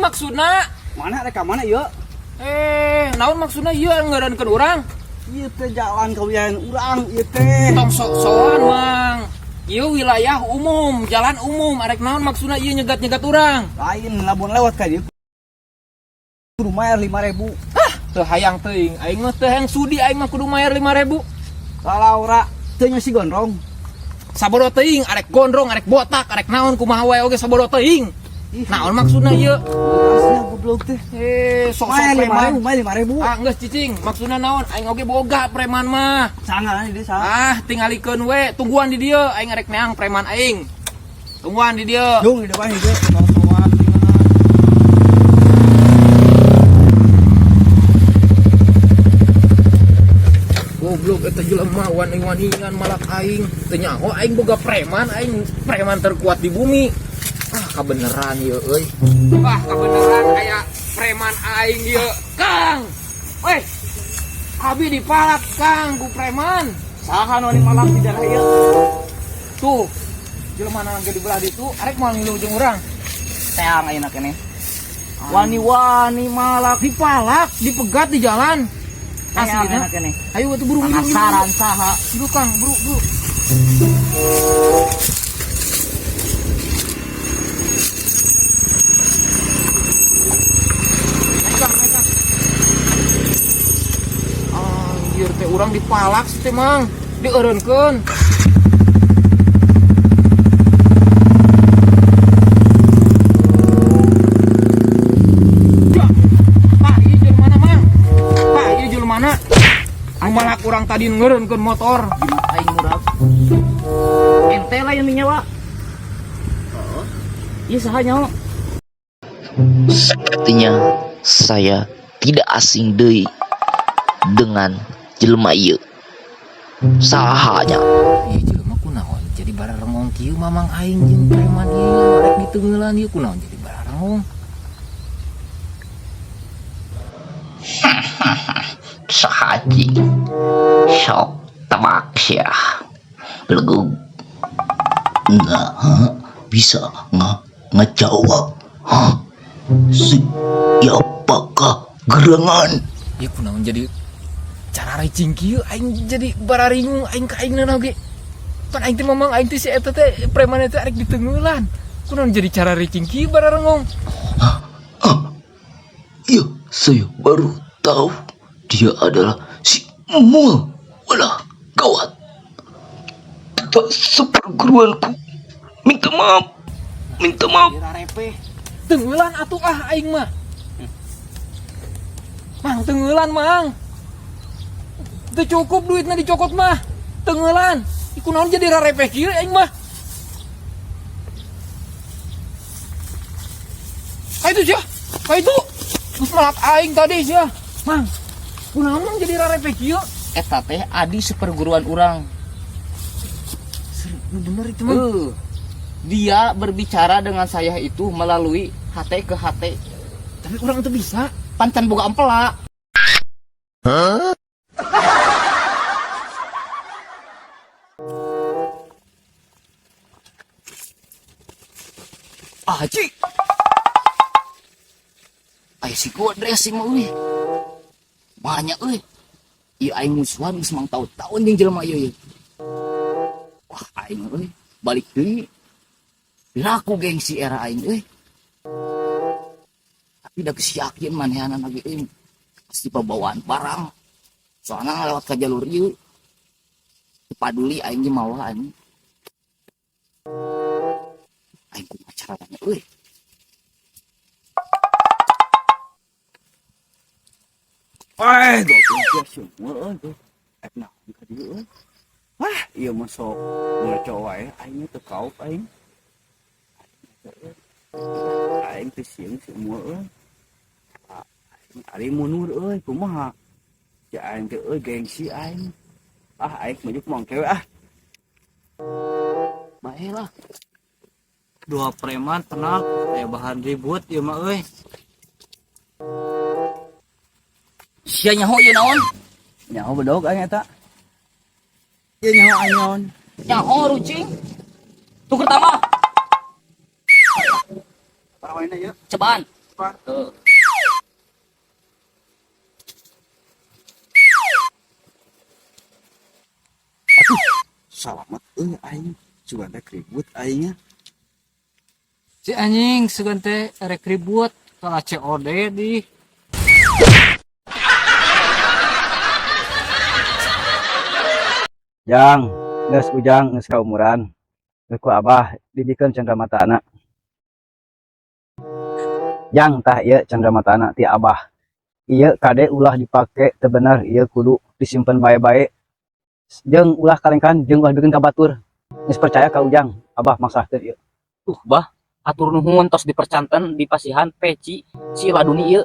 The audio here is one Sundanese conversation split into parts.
maksudna? Mana rek ka mana ieu? Eh, naon maksudna ieu ngeureunkeun urang? Ieu teh jalan ka wilayah urang ieu teh. Tong sok-sokan, Mang. Ieu wilayah umum, jalan umum, arek naon maksudna ieu nyegat-nyegat urang? Lain lamun lewat ka dieu kudu mayar 5.000. Hah, teu hayang teuing. Aing mah teu hayang sudi aing mah kudu mayar 5.000. Kalaura teu nya si gondrong. Sabodo teuing, arek gondrong, arek botak, arek naon kumaha wae oge sabodo teuing. Ih, Naon maksudna ieu? Asnya goblok teh. Eh, sok-sok Mayar preman. 5.000, mayar 5.000. Ah, geus cicing, maksudna naon? Aing oge boga preman mah. Sangar di desa. Ah, tingalikeun we, tungguan di dieu, aing arek neang preman aing. Tungguan di dieu. Jung di depan itu. Sok-sokan. Goblok eta jelema wani-wanian malak aing. Teu nyaho aing boga preman, aing preman terkuat di bumi. Ah, kabeneran ieu euy. Wah, kabeneran aya preman aing ieu. Kang. Weh. Abi dipalak Kang ku preman. Saha nu malak di daerah ieu? Tuh. Jelema nang di belah ditu arek moal ngilu jeung urang. Teang ayeuna keneh. Wani-wani malak Dipalak, dipegat di jalan. teang Aslina. ayeuna keneh. Ayo atuh buru buru. Penasaran saha? Buru Kang, buru buru. Ayo Kang, ayo Kang. Anjir teh urang dipalak sih teh Mang. Dieureunkeun. Ya. Pak, ieu jelema mana, Mang? Pak, ieu jelema mana? Anu malak urang tadi ngeureunkeun motor. Jimat aing murag. Ente lah yang nyawa. Iya saha nyawa? Sepertinya saya tidak asing deui dengan jelema ieu. Saha nya? Ieu jelema kunaon jadi bararengong kieu mamang aing jeung preman ieu rek diteungeulan ieu kunaon jadi bararengong. Saha cing? Sok tebak sia. Belegug. Nggak bisa ngejawab. Hah? Siapakah gerangan? Ieu kunaon jadi cara racing kieu aing jadi bararingung aing ka aing oge. Pan aing teh mamang aing teh si eta teh preman eta rek diteungeulan. Kunaon jadi cara racing kieu bararengong. Ya, saya baru tahu dia adalah si Mul. Walah, gawat. Tak seperguruanku. Minta maaf. Minta maaf. Repeh. Teungeulan atuh ah aing mah. Mang teungeulan mang. Teu cukup duitna dicokot mah. Teungeulan. Ih, kunaon jadi rarepeh kieu aing mah. Ka itu sia. Ka itu. Geus malak aing tadi sia. Mang. Kunaon mang jadi rarepeh kieu? Eta teh adi seperguruan urang. Serius bener itu mang. Dia berbicara dengan saya itu melalui HT ke HT. Tapi urang teu bisa. Pancan boga ampela. Aji. Ay si Godres sih mah euy. Banyak euy. Ieu aing musuhan geus mang taun-taun jeung jelema ieu. Wah aing euy, balik deui. Laku gengsi era aing euy. Tapi da geus yakin manehanan lagi euy. Pasti pembawaan barang. Soalnya lewat ke jalur ieu. Teu paduli aing ge mawa anjing. Aing kumaha caranya euy. Eh, goblok ya semua euy tuh. Eh, nah, ka dieu euy. Wah, ieu mah sok ngaco wae aing teu kaup aing. Aing teu sieun semua euy. Aing ari mundur euy kumaha? Ya aing teh euy gengsi aing. Ah, aing maju kumaha kewe ah. Bae lah. Dua preman tenang, aya bahan ribut ieu mah euy. Sia nyaho ieu naon? Nyaho bedog aing eta. Ieu nyaho aing naon? Nyaho rucing. Tuker tambah. Para waena ieu. Cobaan. Pak. Heeh. Salamat euy aing. Sugan teh ribut aingnya. Si anjing sugan teh rek ribut kalah COD di. Jang, geus Ujang geus kaumuran. Geus ku Abah dibikeun cendramatana. Jang, tah ieu cendramatana ti Abah. Ieu kade ulah dipake teu bener, ieu kudu disimpen bae-bae. Jeung ulah kalengkan jeung ulah bikeun ka batur. Geus percaya ka Ujang, Abah maksahkeun ieu. Tuh, Bah, atur nuhun tos dipercanten dipasihan peci si laduni ieu.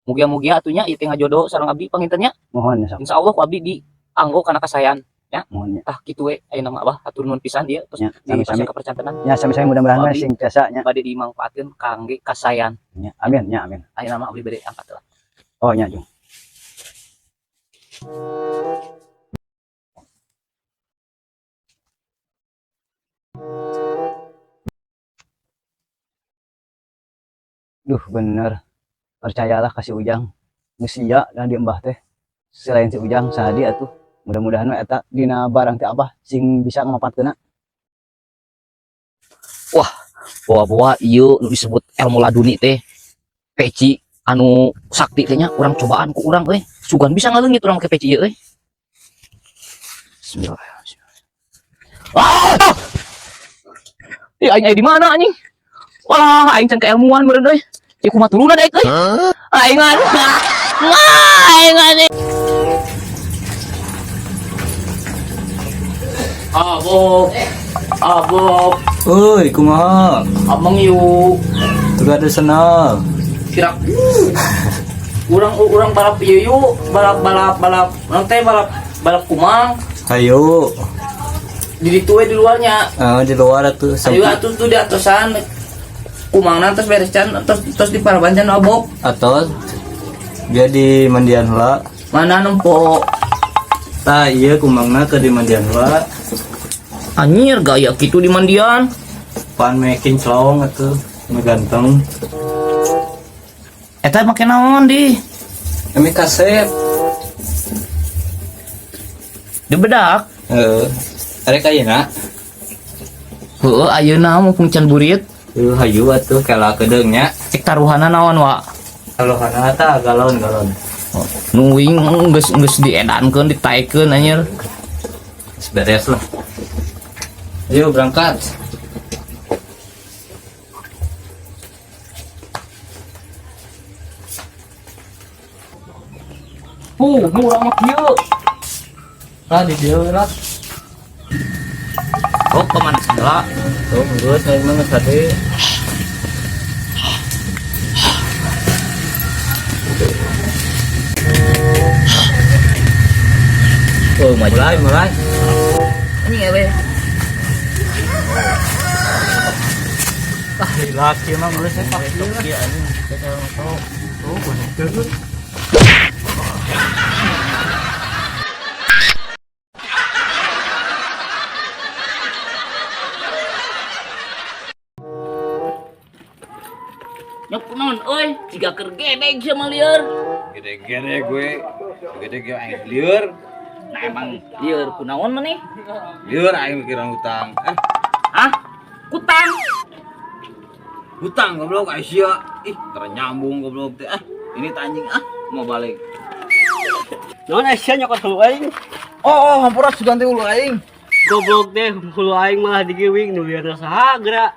Mugia-mugia atuh nya ieu teh ngajodoh sareng abdi panginten nya. Mohon ya sok, Insyaallah ku abdi dianggo kana kasayan. Mohon ya. Tah kitu we ayeuna mah, Abah, atur nuhun pisan ieu tos Ya, sami-sami. dipasihan kapercantenan. Ya sami-sami, mudah-mudahan mah Abdi. sing tiasa nya. Bade dimanfaatkeun kangge kasayan. Ya, amin ya, amin. Ayeuna mah abdi bade angkat lah. Oh nya, Jung. Duh, bener. Percayalah ka si Ujang. Geus sia dan di Embah teh. Selain si Ujang sahadi atuh. Mudah-mudahan we eta dina barang teh Abah sing bisa ngamapaatkeunna. Bawa-bawa ieu nu disebut ilmu laduni teh peci anu sakti teh nya, urang cobaan ku urang euy, sugan bisa ngaleungit urang make peci ieu euy. Bismillahirrahmanirrahim. Ah! Ih, aing aya di mana anjing? Wah, aing can keilmuan meureun euy. Ieu kumaha turunan aing euy? Aing aing anjing. Abok. Abok. Euy, kumaha? Abang yuk. Tuh ada senal. Kira urang urang balap ieu yuk, balap balap balap urang teh balap balap kumang. Ayo, Di ditu we di luarnya. Ah, di luar atuh. Ayo atuh tuh di atosan kumangna terus beres can terus terus di paraban can abok. Atau dia di mandian heula. Mana nempo? Tah iya kumangna ke di mandian heula. Anjir, gaya gitu di mandian. Pan meh kinclong atuh, meh ganteng. Eta make naon di? Kami kasep. Di bedak. Heeh. Arek ayeuna? Heeh, ayeuna mumpung can burit. Heuh, hayu atuh kela kedeung nya. Cek taruhanna naon wa? Taruhanna tah galon-galon. Nu uing geus geus diedankeun, ditaekeun anjir. Geus beres lah. Ayo berangkat. Huh, nu urang mah kieu. Lah di dieu lah. Oh, kemana heula? Tuh, geus aing mah geus tadi. Oh, maju. Mulai, mulai. Anjing ewe. Ah, laki mah geus eta kieu anjing. Oh, bener. Nyok naon euy, jiga keur gedeg sia mah lieur. Gede-gede gue, gede-gede aing lieur. Nah emang lieur kunaon maneh? Lieur aing mikiran hutang. Eh, Hah? Kutang. Hutang goblok Aisyah. Ih, ternyambung goblok teh. Ah, ini anjing ah, mau balik. Naon Aisyah nyokot hulu aing? Oh, hampura sugan teh ulu aing. Goblok deh, hulu aing malah digiwing nu lieur saha geura.